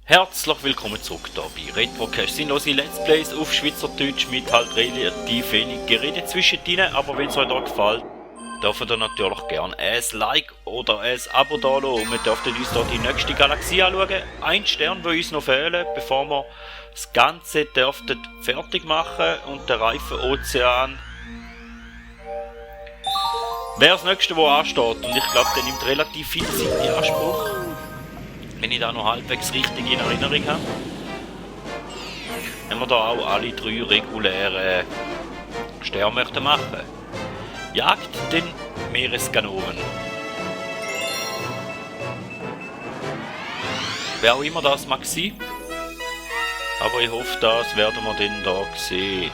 Herzlich willkommen zurück hier bei Retrocast. Sinnlose Let's Plays auf Schweizerdeutsch mit halt relativ wenig Gerede zwischendrin, aber wenn es euch da gefällt, dürft ihr natürlich gerne ein Like oder ein Abo da lassen und wir dürfen uns hier die nächste Galaxie anschauen. Ein Stern, der uns noch fehlen, bevor wir das Ganze dürften fertig machen und der reife Ozean wäre das nächste, was ansteht, und ich glaube, der nimmt relativ viel Zeit in Anspruch. Wenn ich da noch halbwegs richtig in Erinnerung habe. Wenn wir da auch alle 3 reguläre Sterne möchten machen. Jagt den Meeresganoven. Wer auch immer das mag sein. Aber ich hoffe, das werden wir dann da sehen.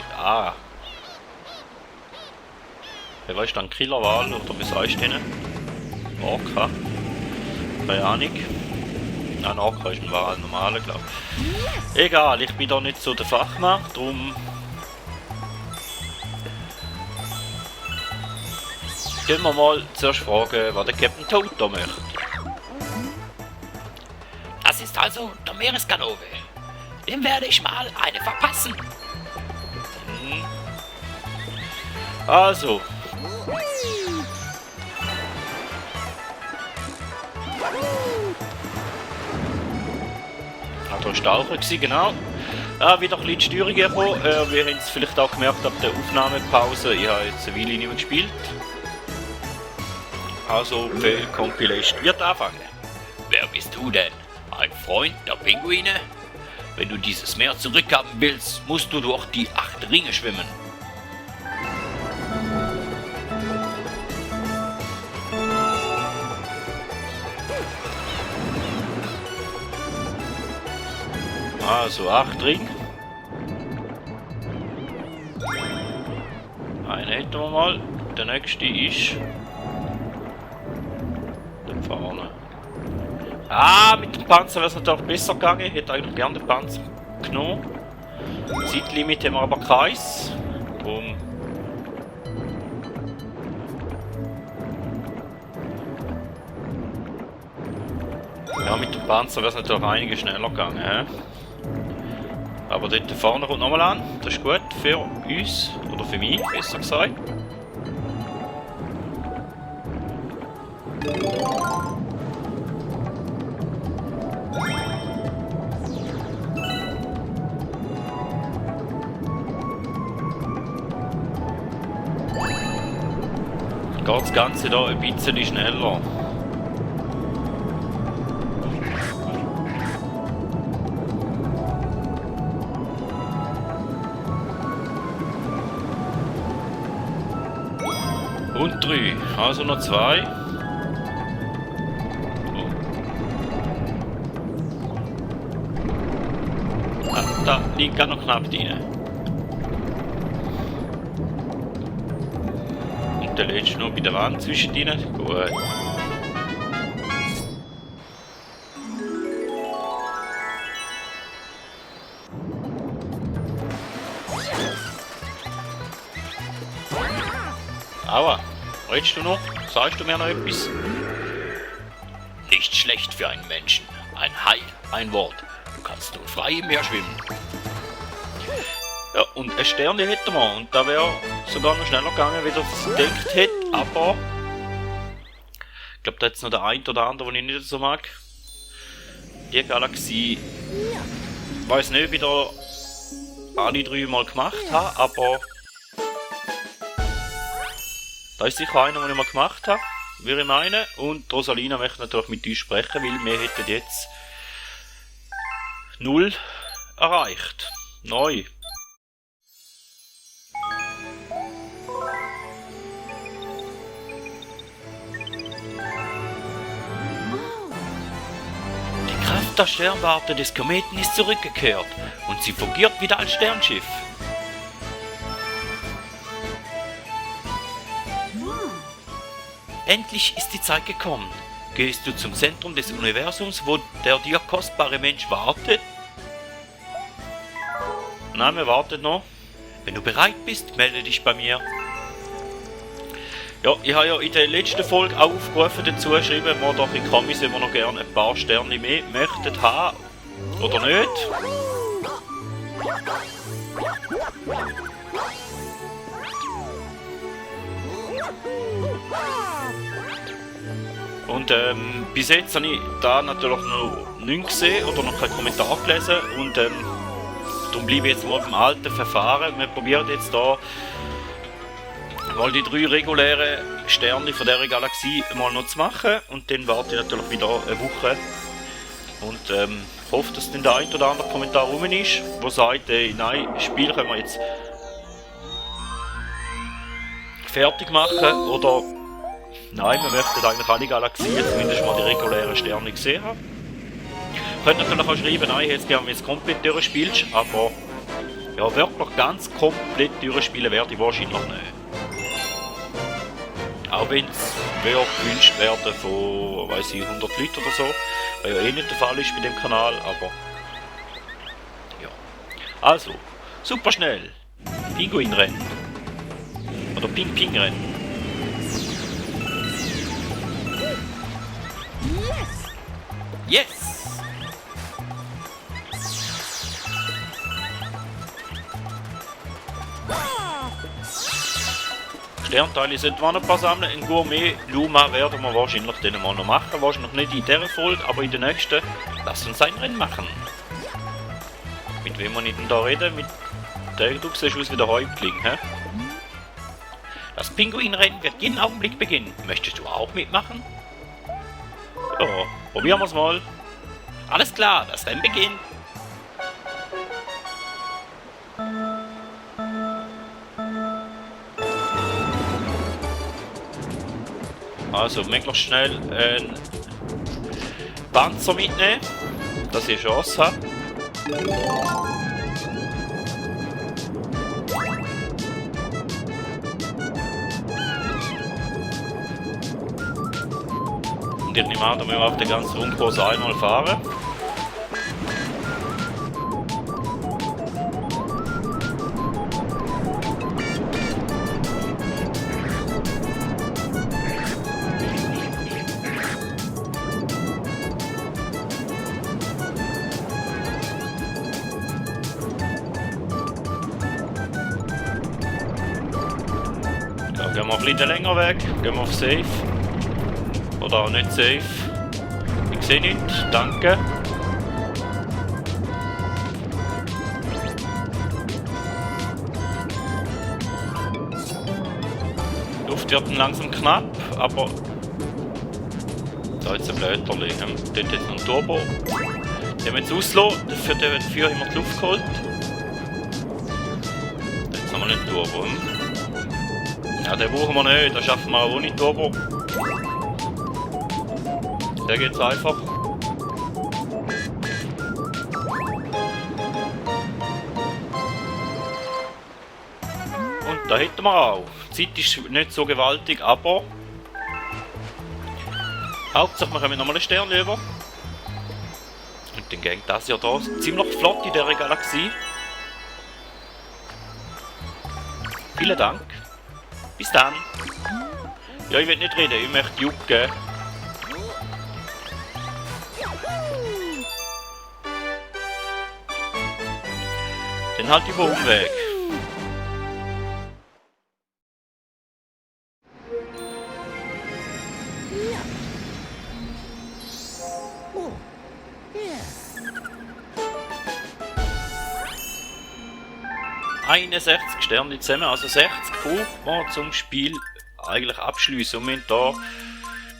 Wer weiß dann Killerwal oder was heißt denn? Orca. Keine Ahnung. Ein Orca ist ein Wal, normaler, glaube ich. Egal, ich bin da nicht so der Fachmann, darum gehen wir mal zuerst fragen, was der Captain Toad da möchte. Das ist also der Meeresganove. Dem werde ich mal eine verpassen. Also. Da war Staucher, genau. Wieder ein bisschen die Steuerung gekommen. Wir haben es vielleicht auch gemerkt ab der Aufnahmepause. Ich habe jetzt eine Weile nicht mehr gespielt. Also, die Compilation wird anfangen. Wer bist du denn? Ein Freund der Pinguine? Wenn du dieses Meer zurückhaben willst, musst du durch die 8 Ringe schwimmen. Also 8 Ringe. Einen hätten wir mal. Der nächste ist da vorne. Mit dem Panzer wäre es natürlich besser gegangen. Ich hätte eigentlich gerne den Panzer genommen. Zeitlimit haben wir aber keins. Drum. Ja, mit dem Panzer wäre es natürlich einiges schneller gegangen. Aber dort vorne kommt nochmal an. Das ist gut für uns. Oder für mich, besser gesagt. Geht das Ganze hier ein bisschen schneller. Und 3, also noch 2. Da liegt gerade noch knapp drin. Und der letzte noch bei der Wand zwischen denen. Gut. Aua. Redest du noch? Sagst du mir noch etwas? Nicht schlecht für einen Menschen. Ein Hai, ein Wort. Du kannst nun frei im Meer schwimmen. Ja, und ein Sternchen hätten wir. Und da wäre sogar noch schneller gegangen, wie ich das gedacht hätte. Aber ich glaube, da ist noch der ein oder andere, den ich nicht so mag. Die Galaxie. Ich weiß nicht, wie ich da alle 3 mal gemacht habe, aber da ist sicher einer, den ich mal gemacht habe, würde ich meinen. Und Rosalina möchte natürlich mit uns sprechen, weil wir hätten jetzt 0 erreicht. Neu. Die Kraft der Sternwarte des Kometen ist zurückgekehrt und sie fungiert wieder als Sternschiff. Endlich ist die Zeit gekommen. Gehst du zum Zentrum des Universums, wo der dir kostbare Mensch wartet? Nein, wir warten noch. Wenn du bereit bist, melde dich bei mir. Ja, ich habe ja in der letzten Folge auch aufgerufen dazu, schreiben wir doch in Kommis, wenn wir noch gerne ein paar Sterne mehr möchten haben. Oder nicht? Und bis jetzt habe ich da natürlich noch nichts gesehen oder noch keinen Kommentar gelesen. Und darum bleibe ich jetzt mal beim alten Verfahren. Wir probieren jetzt da mal die 3 regulären Sterne von dieser Galaxie mal noch zu machen. Und dann warte ich natürlich wieder eine Woche. Und hoffe, dass dann der ein oder andere Kommentar rum ist, der sagt, nein, das Spiel können wir jetzt fertig machen. Oder nein, wir möchten eigentlich alle Galaxien, zumindest mal die regulären Sterne gesehen haben. Ihr könnt natürlich auch schreiben, nein, ich hätte es gerne, wenn du es komplett durchspielst, aber ja, wirklich ganz komplett durchspielen werde ich wahrscheinlich nicht. Auch wenn es gewünscht werden von, weiss ich, 100 Leuten oder so, was ja eh nicht der Fall ist bei dem Kanal, aber ja. Also, super schnell. Pinguinrennen. Oder Ping-Ping-Rennen. Yes! Sternteile sind wir noch ein paar sammeln. Ein Gourmet Luma werden wir wahrscheinlich den mal noch machen. Wahrscheinlich nicht in dieser Folge, aber in der nächsten. Lass uns ein Rennen machen. Mit wem wir nicht da reden? Mit der, du siehst aus wie der Häuptling, hä? Das Pinguinrennen wird jeden Augenblick beginnen. Möchtest du auch mitmachen? Ja, probieren wir es mal. Alles klar, das Rennen beginnt. Also, möglichst schnell einen Panzer mitnehmen, dass ich eine Chance habe. Und ich nehme an, da müssen wir auf den ganzen Rundkurs einmal fahren. Da gehen wir ein bisschen länger weg, gehen wir auf Safe. Oder auch nicht safe. Ich sehe nichts, danke. Die Luft wird langsam knapp, aber da ist ein Blöterli. Dort jetzt noch ein Turbo. Den haben wir jetzt ausgelassen, dafür haben wir die Luft geholt. Jetzt haben wir nicht Turbo. Ja, den brauchen wir nicht, das schaffen wir auch ohne Turbo. Der geht's einfach. Und da hätten wir auch. Die Zeit ist nicht so gewaltig, aber Hauptsache wir kommen nochmal einen Stern über. Und dann geht das ja da ziemlich flott in dieser Galaxie. Vielen Dank. Bis dann. Ja, ich will nicht reden, ich möchte jucken. Dann halt über Umweg. Ja. 61 Sterne zusammen, also 60 braucht man zum Spiel eigentlich abschließen. Und wir haben da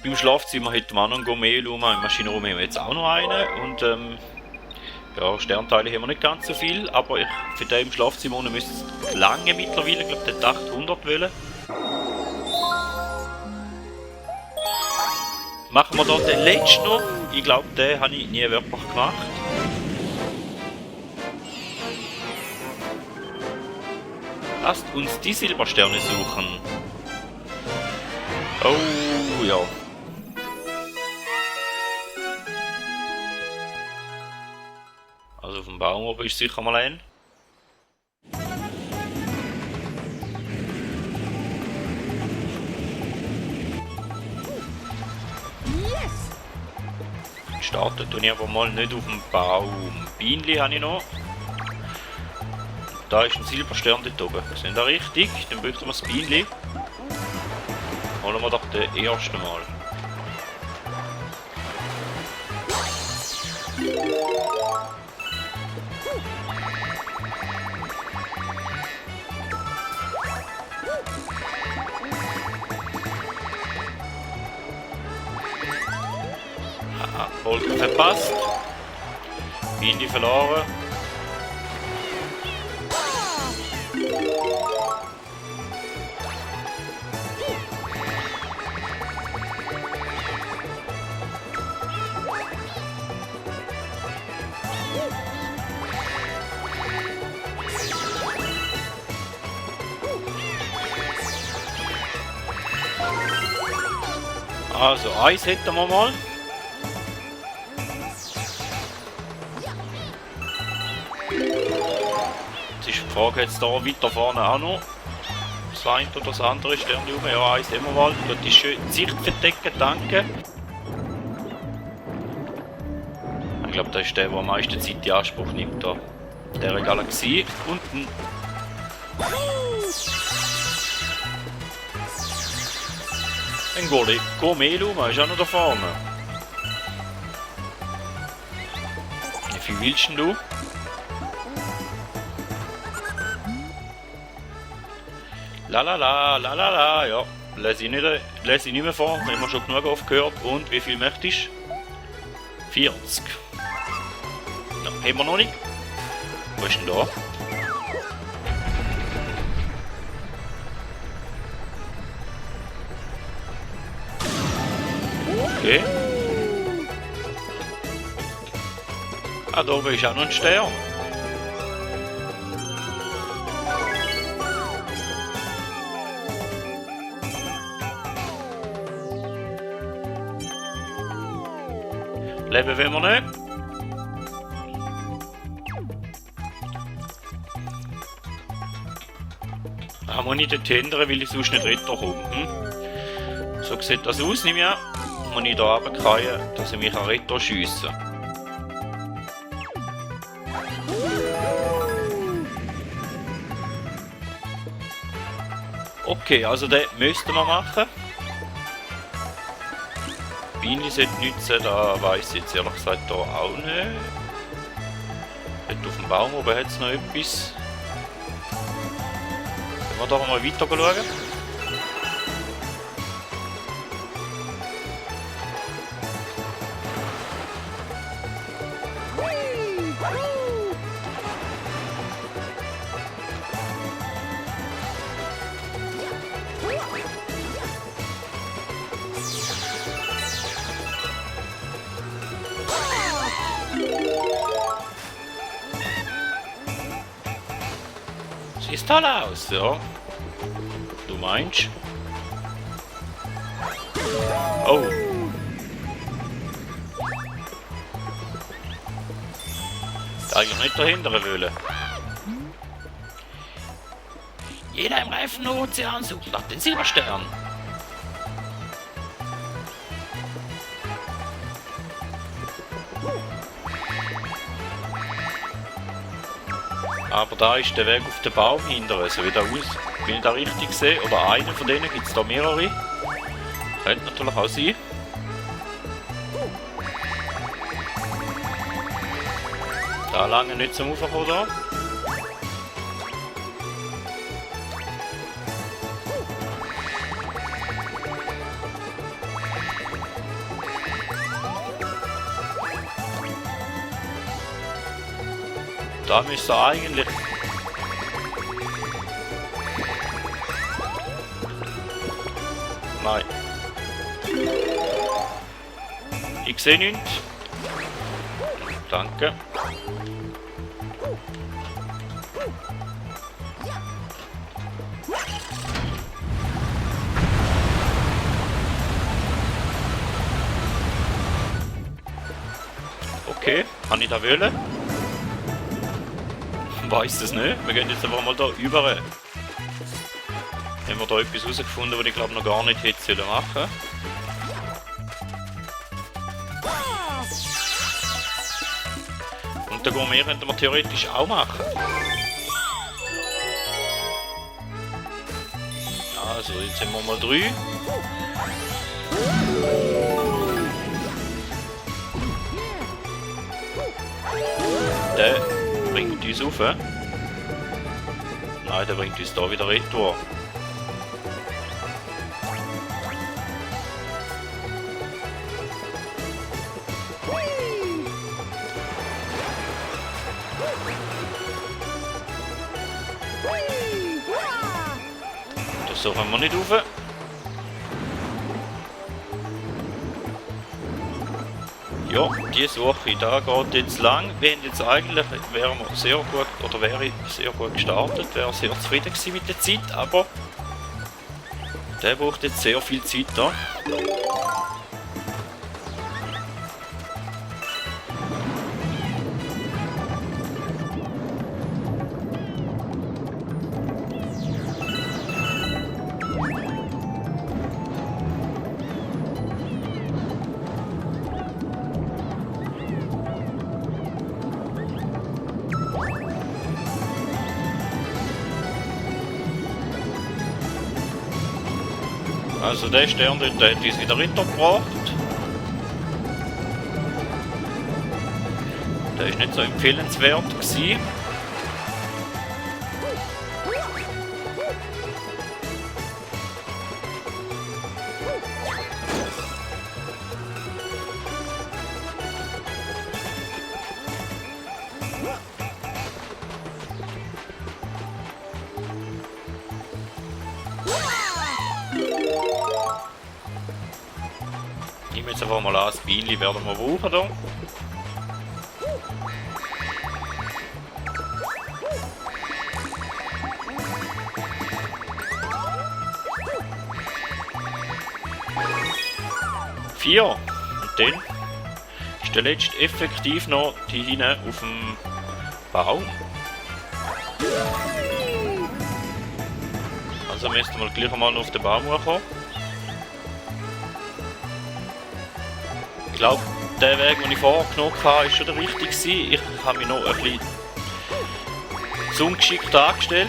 beim Schlafzimmer hätten wir noch einen Gourmet-Luma, im Maschinenraum haben wir jetzt auch noch einen. Und ja, Sternteile haben wir nicht ganz so viel, aber für den im Schlafzimmer müsste es lange mittlerweile, ich glaube, der 800 wollen. Machen wir dort den letzten noch. Ich glaube, den habe ich nie wirklich gemacht. Lasst uns die Silbersterne suchen. Oh ja. Also auf dem Baum oben ist sicher mal ein. starten tue ich aber mal nicht auf dem Baum. Bienenli habe ich noch. Da ist ein Silberstern dort oben. Sind da richtig? Dann bräuchten wir das Bienenli. Holen wir doch den ersten Mal. Wolke verpasst. Bienenli verloren. Also Eis hätten wir mal. Jetzt ist die Frage, jetzt da weiter vorne auch noch das eine oder das andere Stern rum. Ja, eins immer mal. Dort ist schön die Sicht verdecken, danke. Ich glaube, das ist der am meisten Zeit in Anspruch nimmt da. Der Galaxie. Unten. Ein Gourmet-Luma ist auch noch da vorne. Wie viel willst du? La, ja. Lese ich nicht mehr vor, haben wir schon genug oft gehört. Und wie viel möchtest du? 40. Ja, haben wir noch nicht. Wo ist denn da? Okay. Ah, da oben ist auch noch ein Stern. Leben wollen wir nicht. Ah, muss ich dort hindern, weil ich sonst nicht weiterkomme. So sieht das aus, nehme ich an. Muss ich hier runterfallen, dass ich mich an Retter schiessen kann. Okay, also den müssten wir machen. Bienenli sollte nützen, da weiss ich jetzt ehrlich gesagt hier auch nicht. Dort auf dem Baum oben hat es noch etwas. Können wir da mal weiter schauen? Sieht toll aus, ja. Du meinst? Oh. Eigentlich nicht dahinter wollen. Jeder im reifen Ozean sucht nach den Silberstern. Aber da ist der Weg auf den Baum hinter, so wie der aus. Will ich da richtig sehen? Oder einen von denen? Gibt es da mehrere? Könnte natürlich auch sein. Da lange nicht zum Ufer kommen da. Da müsste er eigentlich... Nein. Ich sehe nichts. Danke. Okay, kann ich da wählen? Weiß es nicht. Wir gehen jetzt einfach mal da über. Haben wir da etwas herausgefunden, was ich glaube noch gar nicht hätte machen sollen. Und den Gourmet könnten wir theoretisch auch machen. Also, jetzt haben wir mal 3. Der bringt uns rauf. Nein, der bringt uns da wieder retour. So kommen wir nicht rauf. Ja, die Suche, da geht jetzt lang. Wir haben jetzt eigentlich, wäre sehr gut gestartet, wäre sehr zufrieden gewesen mit der Zeit, aber der braucht jetzt sehr viel Zeit da. Also der Stern dort, der hat uns wieder runtergebracht. Der ist nicht so empfehlenswert gewesen. Ich nehme jetzt einfach mal an, das Bienchen werden wir brauchen hier. Vier. Und dann ist der letzte effektiv noch die hinten auf dem Baum. Also müssten wir gleich einmal auf den Baum kommen. Ich glaube, der Weg, den ich vorher genommen habe, ist schon der richtige gewesen. Ich habe mich noch ein bisschen zu ungeschickt angestellt.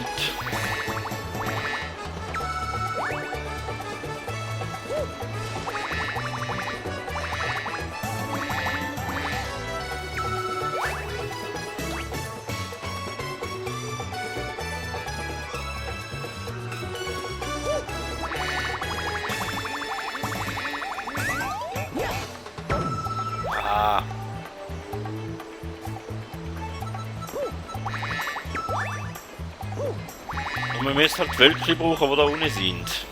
Und wir müssen halt die Wölkchen brauchen, die da unten sind.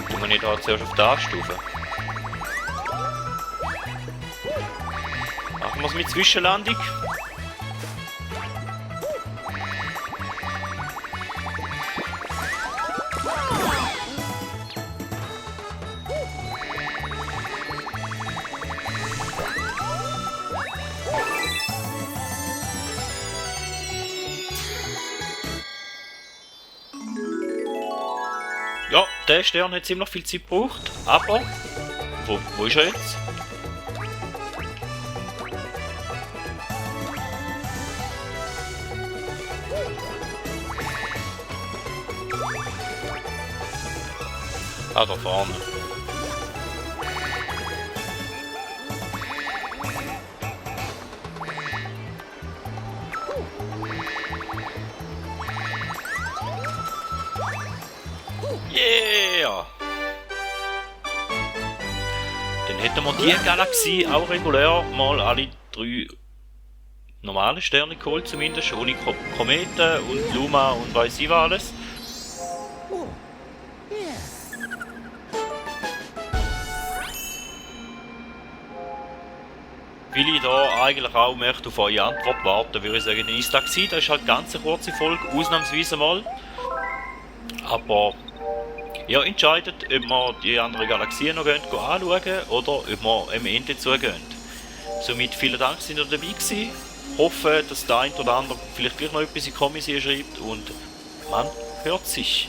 Tun wir nicht da zuerst auf die Anstufe. Machen wir es mit Zwischenlandung. Ja, der Stern hat ziemlich viel Zeit gebraucht, aber wo ist er jetzt? Ah, da vorne. Yeah! Dann hätten wir die Galaxie auch regulär mal alle 3 normale Sterne geholt, zumindest ohne Kometen und Luma und weiss ich was alles. Weil ich da eigentlich auch möchte auf eure Antwort warten, würde ich sagen, dann ist das gewesen. Das ist halt ganz eine kurze Folge, ausnahmsweise mal. Aber ihr entscheidet, ob wir die anderen Galaxien noch anschauen oder ob wir am Ende zugehen. Somit vielen Dank, dass ihr dabei gewesen. Hoffe, dass der ein oder andere vielleicht gleich noch etwas in die Kommentare schreibt und man hört sich.